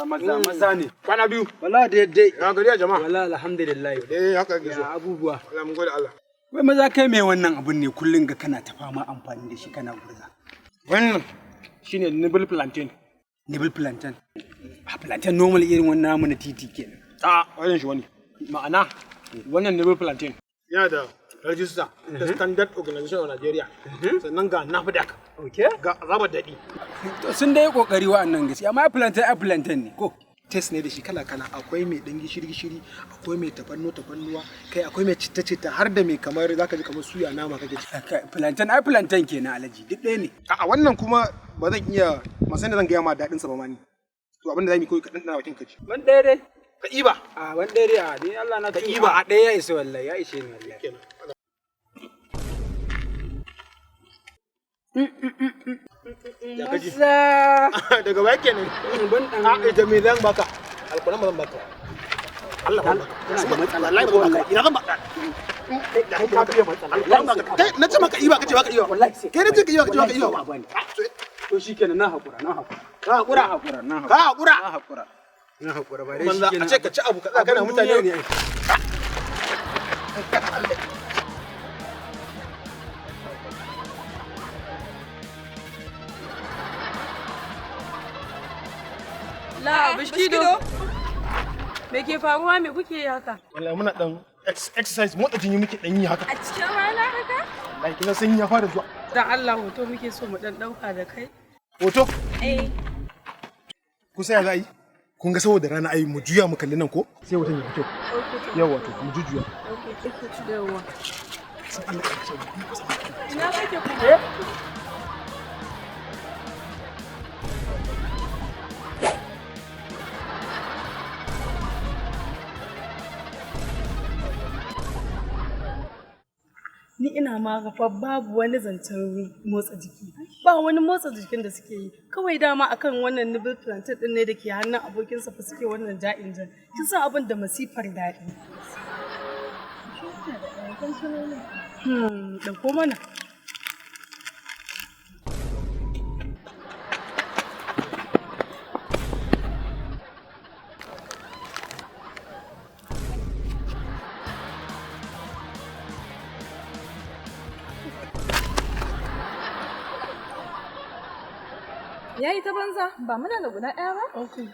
Maza maza ne. Kwana biyu. Wallahi daidai. Ya gari ya jama'a. Wallahi alhamdulillah. Eh haka yake so. Ya abubuwa. Allah mun gode Allah. Wai maza kai mai wannan abun ne kullun ga kana ta fama amfani da shi kana gurza. Wannan shine nibble plantain. Nibble plantain. A plantain normal irin wannan namu na titi kenan. A wannan shi wani. Ma'ana wannan nibble plantain. Yana da rajista da Standard Organization of Nigeria. Sannan ga NAFDAC. Okay. Ga azabar daɗi. To sun dai kokari wa'annan gaskiya amma plantain ai plantain ne ko. Test ne da shi kala kala, akwai mai dan gishiri gishiri, akwai mai tafanno tafannuwa, kai akwai mai citta citta, har da mai kamar zaka ji kamar suya nama kake ci. Plantain ai plantain kenan alaji duk ɗaya ne. A'a wannan kuma ba zan iya masan da zan gaya ma daɗin sa ba ma ni. To abin da zamu yi kawai ka ɗanɗana bakin ka ci. Ban ɗaya dai. Ka iba. A ban ɗaya dai a ni Allah na Ka tuba. iba. A ɗaya ya isa wallahi ya ishe ni wallahi. Kenan. Ya kaji. Maza. Daga baya kenan. Ban ɗan. A ita me zan baka? Alƙur'an ba zan baka. Allah ba baka. Tana da matsala. Wallahi ba zan baka. Ina zan baka. Kai ka fiye matsala. Alƙur'an baka. Kai na ce maka iba kace baka iba. Wallahi sai. Kai na ce ka iba kace baka iba. Wallahi sai ka. To shikenan na hakura na hakura. Ka haƙura. Na hakura na hakura. Ka haƙura. Na hakura. Na hakura ba dai Banza shikenan. a ce ka ci abu kaza kana Abin mutane duniya ne. La Bishkido. Me ke faruwa, me kuke yi haka? Wallahi muna dan exercise motsa jini muke dan yi haka. A cikin rana haka? Wallahi kina sanyi ya fara zuwa. Dan Allah hoto muke so mu dan dauka da kai. Hoto Eh. kun sai za a yi? Kun ga saboda rana ai mu juya mu kalli nan ko? Sai hoton ya fito. Yawa to mu jujjuya. Yawwa. Ina kake kuma? Ni ina ma ga fa babu wani zancen motsa jiki. Ba wani motsa jikin da suke yi. Kawai dama akan wannan nibble plantain din ne da ke hannun abokinsa fa suke wannan ja'in jan. Kin san abin da masifar daɗi. Ɗauko mana. Ya yi ta banza, ba muna da guda ɗaya ba? Okay.